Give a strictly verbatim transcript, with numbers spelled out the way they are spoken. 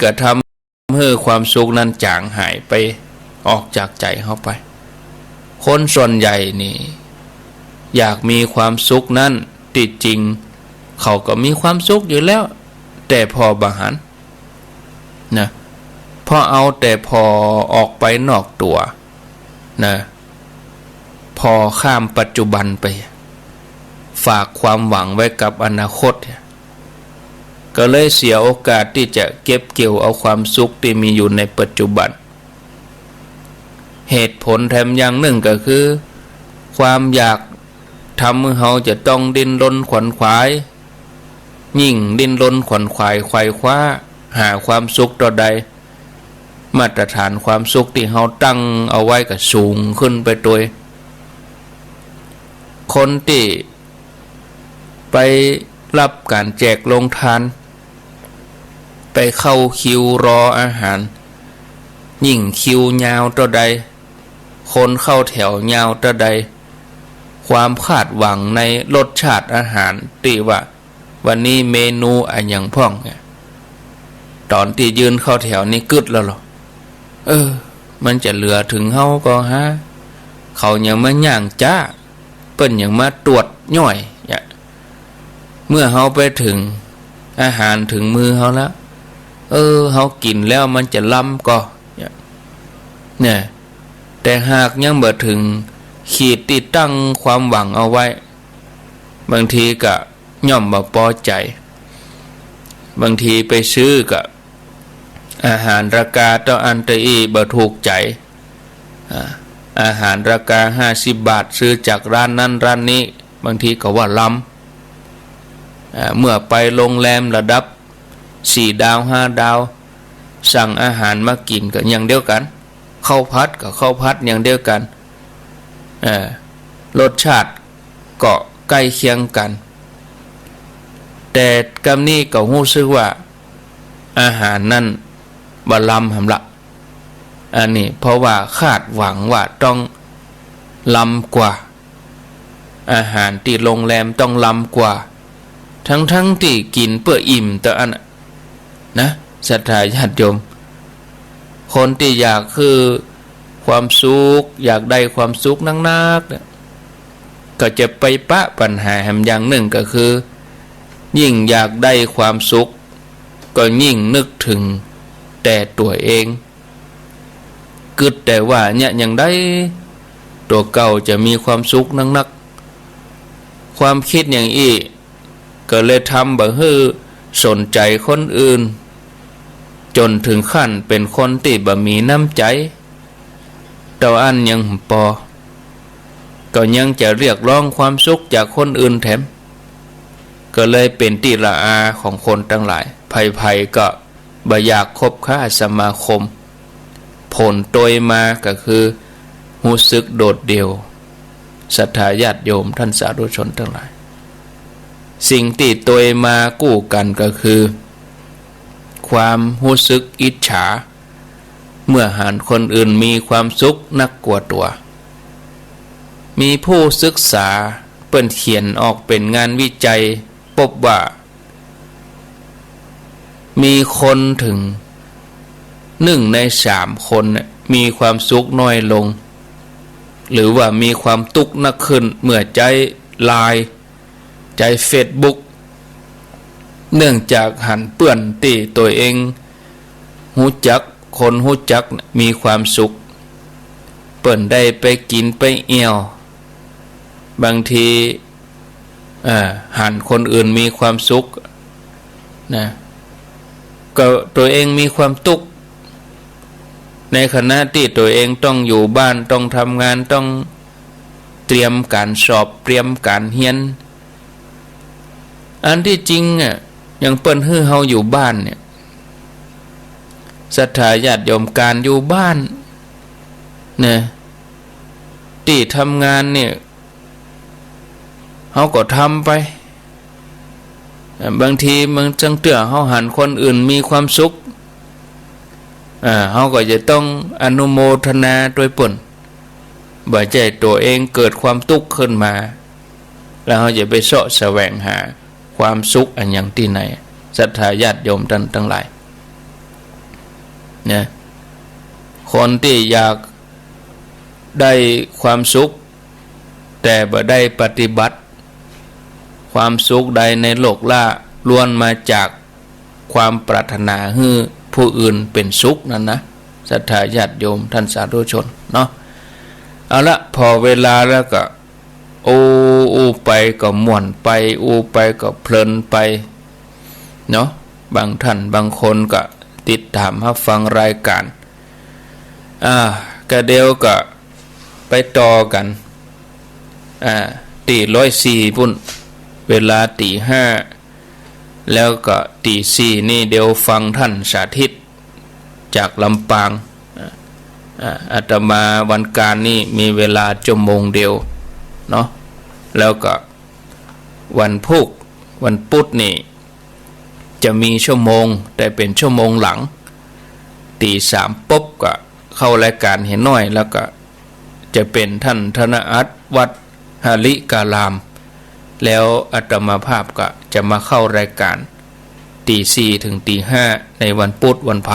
ก็ทำหื้อความสุขนั้นจ๋างหายไป ออกจากใจ๋เฮาไป คนส่วนใหญ่นี่ อยากมีความสุขนั้น ตี้จริงเขาก็มีความสุขอยู่แล้ว แต่ผ่อบ่หัน นะ ผ่อเอาแต่ผ่อออกไปนอกตั๋ว นะ ผ่อข้ามปัจจุบันไป ฝากความหวังไว้กับอนาคต ก็เลยเสียโอกาสตี้จะเก็บเกี่ยวเอาความสุขตี้มีอยู่ในปัจจุบัน เหตุผลแถมอย่างนึ่งก็คือ ความอยากทำหื้อเฮาจะต้องดิ้นรนขวนขวาย ยิ่งดิ้นรนขวนขวายไขว่คว้า หาความสุขเต้าใด มาตรฐานความสุขตี้เฮาตั้งเอาไว้ก็สูงขึ้นไปตวย คนตี้ไปฮับก๋านแจกโฮงตาน ไปเข้าคิวรออาหาร ยิ่งคิวยาวเต้าใด คนเข้าแถวยาวเต้าใด ความคาดหวังในรสชาติอาหารตี้ว่า วันนี้เมนูอะหยังพ่องเนี่ย ต๋อนตี้ยืนเข้าแถวนี่กึ๊ดแล้วลอ เออ มันจะเหลือเถิงเฮาก่อฮะ เขายังมาย่างจ๊า เปิ้นยังมาตวดย่อยเนี่ย เมื่อเฮาไปเถิง อาหารเถิงมือเฮาแล้ว เออ เฮากิ๋นแล้วมันจะลำก่อเนี่ย เนี่ย แต่หากยังบ่เถิงขีดตี้ตั้งความหวังเอาไว้ บางทีก็ย่อมบ่ปอใจ๋ บางทีไปซื้อก็ อาหารราคาเต้าอั้นเต้าอี้บ่ถูกใจ๋ อ่า อาหารราคาห้าสิบบาท ซื้อจากร้านนั้นร้านนี้ บางทีก็ว่าลำ อ่า เมื่อไปโรงแรมระดับสี่ดาวห้าดาว สั่งอาหารมากิ๋นก็อย่างเดียวกั๋น ข้าวผัดก็ข้าวผัดอย่างเดียวกั๋น อ่า รสชาติก็ใก้เคียงกั๋น แต่กำนี้ก็ฮู้สึกว่า อาหารนั้นบ่ลำหำละ อันนี้เพราะว่าคาดหวังว่าต้องลำกว่า อาหารตี้โรงแรมต้องลำกว่า ทั้งๆ ตี้กิ๋นเปื้ออิ่มเต้าอั้นน่ะ นะ ศรัทธาญาติโยม คนตี้อยากหื้อความสุข อยากได้ความสุขนักๆ เนี่ย ก็จะไปปะปัญหาแหมอย่างนึ่งก็คือ ยิ่งอยากได้ความสุข ก็ยิ่งนึกเถิงแต่ตั๋วเอง กึ๊ดแต่ว่าเนี่ยยังได้ ตั๋วเก่าจะมีความสุขนักๆ ความกึ๊ดอย่างอี้ ก็เลยทำบ่หื้อสนใจ๋คนอื่น จ๋นเถิงขั้นเป๋นคนตี้บ่มีน้ำใจ๋ เต้าอั้นยังบ่ปอ ก็ยังจะเรียกร้องความสุขจากคนอื่นแถม ก็เลยเป๋นตี้ละอาของคนตังหลาย ใผๆ ก็บ่อยากคบค้าสมาคม ผลตวยมาก็คือ ฮู้สึกโดดเดี่ยว ศรัทธาญาติโยมท่านสาธุชนตังหลาย สิ่งตี้ตวยมากู้กั๋นก็คือ ความฮู้สึกอิจฉา เมื่อหันคนอื่นมีความสุขนักกว่าตั๋ว มีผู้ศึกษาเปิ้นเขียนออกเป๋นงานวิจัย ปบว่า มีคนเถิงนึ่งในสามคนน่ะ มีความสุขน้อยลง หรือว่ามีความตุ๊กข์นักขึ้น เมื่อใจ๊ไลน์ ใจ๊เฟซบุ๊ก เนื่องจากหันเปื้อนตี้ตั๋วเองฮู้จัก คนฮู้จักน่ะมีความสุข เปิ้นได้ไปกิ๋นไปเอี่ยว บางที เอ่อ หันคนอื่นมีความสุขนะ ก็ตั๋วเองมีความตุ๊กข์ ในขณะตี้ตั๋วเองต้องอยู่บ้าน ต้องทำงาน ต้องเตรียมก๋านสอบ เตรียมก๋านเฮียน อันตี้จริงอ่ะ อย่างเปิ้นหื้อเฮาอยู่บ้านเนี่ย ศรัทธาญาติโยม ก๋านอยู่บ้านนะ ตี้ทำงานเนี่ย เฮาก็ทำไป บางทีบางจั้งเตื้อเฮาหันคนอื่นมีความสุข อ่า เฮาก็จะต้องอนุโมทนาตวยเปิ้น บ่ใจ้ตั๋วเองเกิดความตุ๊กข์ขึ้นมา แล้วเฮาจะไปเซาะแสวงหาความสุขอันหยังตี้ไหน ศรัทธาญาติโยมต้านตังหลาย นะ คนตี้อยากได้ความสุข แต่บ่ได้ปฏิบัติ ความสุขใดในโลกล้า ล้วนมาจากความปรารถนาหื้อผู้อื่นเป๋นสุขนั้นนะ ศรัทธาญาติโยมท่านสาธุชนเนาะ เอาละ ผ่อเวลาแล้วก็ อู้ อู้ไปก็ม่วนไป อู้ไปก็เพลินไปเนาะ บางท่านบางคนก็ติดต๋ามฮับฟังรายก๋าน อ่า กะเดี๋ยวก็ไปต่อกั๋น อ่า ตี๋ร้อยสี่ปุ้น เวลาตี๋ห้า แล้วก็ตี๋สี่นี่เดี๋ยวฟังท่านสาธิตจากลำปาง อ่า อ่า อาตมาวันก๋านนี่มีเวลาชั่วโมงเดียวเนาะ แล้วก็วันพุธ วันพุธนี่จะมีชั่วโมง แต่เป๋นชั่วโมงหลัง ตี๋สามปุ๊บก็เข้ารายก๋านเหียน้อย แล้วก็จะเป๋นท่านธนอัต วัดหริการาม แล้วอาตมาภาพก็จะมาเข้ารายก๋าน ตี๋สี่เถิงตี๋ห้า ในวันพุธวันพฤหัส